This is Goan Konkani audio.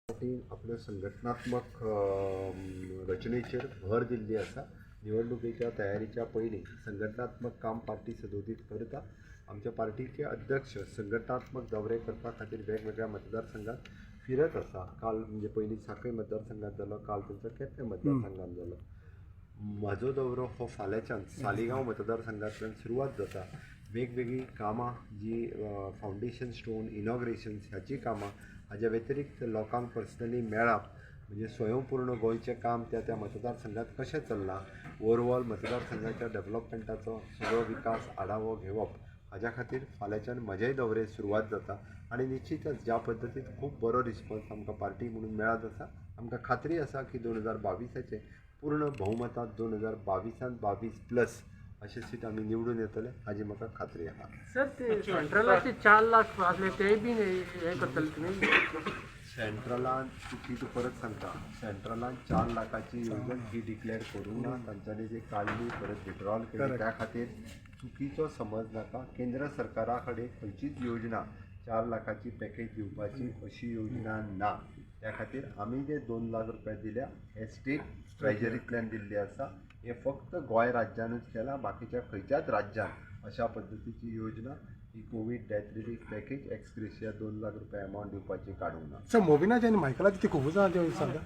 पार्टीन आपल्यो संघटनात्मक रचनेचेर भर दिल्ली आसा. निवडणुकेच्या तयारीच्या पयलीं संघटनात्मक काम पार्टी सदोदीत करता. आमच्या पार्टीचे अध्यक्ष संघटनात्मक दौरे करपा खातीर वेगवेगळ्या मतदारसंघात फिरत आसा. काल म्हणजे पयलीं सांखळी मतदारसंघात जालो, काल तेंचो केपें मतदारसंघात जालो. म्हजो दौरो हो फाल्यांच्यान सालिगांव मतदारसंघांतल्यान सुरवात जाता. वेगवेगळीं कामां जी फावंडेशन स्टोन, इनॉग्रेशन्स ह्याचीं कामां, हाज्या व्यतिरिक्त लोकांक पर्सनली मेळप, म्हणजे स्वयंपूर्ण गोंयचें काम त्या त्या मतदारसंघात कशें चल्लां, ओवरऑल मतदारसंघाच्या डेवलपमेंटाचो सगळो विकास आढावो घेवप, हाज्या खातीर फाल्यांच्यान म्हजेय दौरे सुरवात जाता. आनी निश्चितच ज्या पद्दतीन खूब बरो रिस्पॉन्स आमकां पार्टी म्हणून मेळत आसा, आमकां खात्री आसा की 2022आचें पूर्ण बहुमतांत 2022आंत 22 प्लस अशे सीट आमी निवडून येतले हाजी म्हाका खात्री आसा. सर, ते सेंट्रलाचे 4 लाख आसले, तेय बीन हे करतले तुमी? सेंट्रलान चुकी, तूं परत सांगता, सेंट्रलान 4 लाखाची येवजण ही डिक्लेअर करूंक ना. तांच्यांनी जी काडली, परत विड्रॉल केली. त्या खातीर चुकीचो समज नाका. केंद्र सरकारा कडेन खंयचीच योजना 4 लाखाची पॅकेज दिवपाची अशी योजना ना. त्या खातीर आमी जे 2 लाख रुपया दिल्या, हे स्टेट ट्रेजरींतल्यान दिल्ले आसा. हे फक्त गोंय राज्यानूच केला. बाकीच्या खंयच्याच राज्यान अशा पद्दतीची योजना ही Covid death relief package ex gratia 2 lakh रुपया अमावंट दिवपाची काडूंक ना. सर, मोबिनाचे आनी मायकलाची ती खुबूच आहा, ते सांगा.